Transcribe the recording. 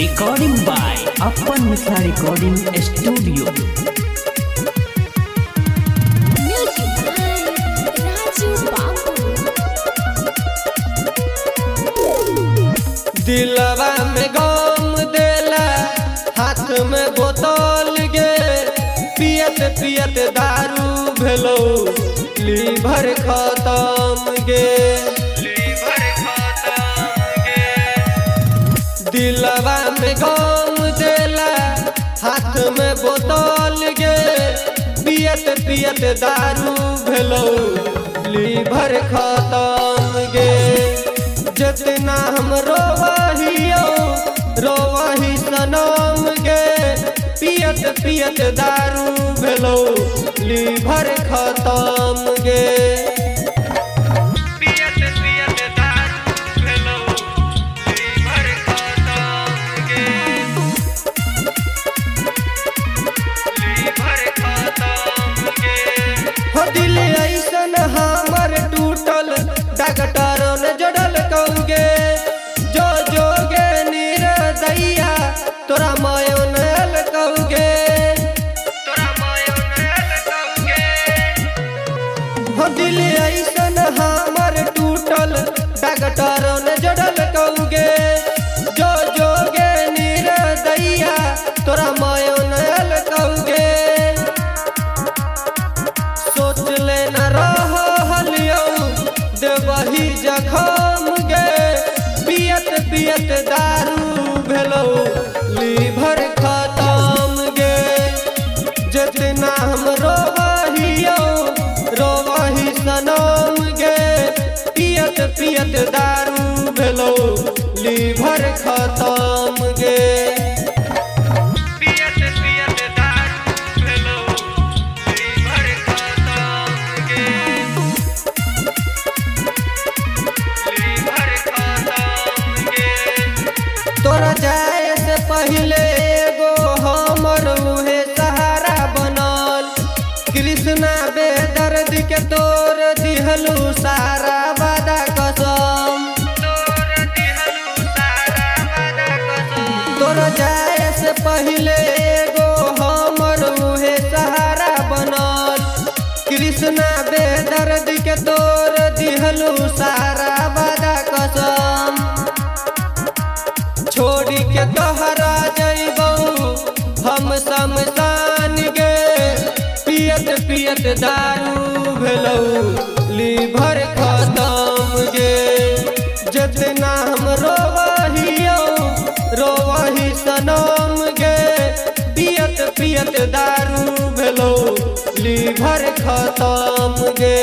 Recording by Appan Mithila recording studio. Music by Raju Babu. दिलवा में गम देला, हाथ में बोतल गे, पियत पियत दारू भेलो लीवर खत्म गे। दिलवा में गम देला, हाथ में बोतल गे, पियत पियत दारू भेलो लीवर खत्म गे। जितना हम रोवहियो रोवही सनम गे, पियत पियत दारू भेलो लीवर खत्म गे। पियत पियत दारू भेलो लीवर खत्म गे, लीवर खत्म गे। हो दिल ऐसन हमर टूटल, डॉक्टर ने जड़ल कौगे, जो जोगे निरदैया तोरा मायोनल कौगे, तोरा मायोनल कौगे। हो दिल ऐसन हमर टूटल, डॉक्टर ने जड़ल कौगे, जो जोगे निरदैया तोरा मायोनल कौगे। सोच ले न रहलियौ देवही जखम गे, पियत पियत दारू भेलो लीवर खत्म गे। जितना हम रोवहियो रोवही सनम गे, पियत पियत दारू भेलो लीवर खत्म गे। पियत पियत दारू भेलो लीवर खत्म गे, लीवर खत्म गे। तोरा जाए से पहले एगो हमर उहे सहारा बनल, कृष्णा बेदर्द के तोर दिहलू सारा वादा कसम, तोरा जाए से पहले एगो हमर उहे सहारा बनल, कृष्णा बेदर्द के तोर दिहलू सारा वादा कसम। छोड़ी के तोहरा जइबौ हम शमशान गे, पियत पियत दारू भेलौ लीवर खत्म गे। जितना हम रोवहियो रोवही सनम गे, पियत पियत दारू भेलौ लीवर खत्म गे।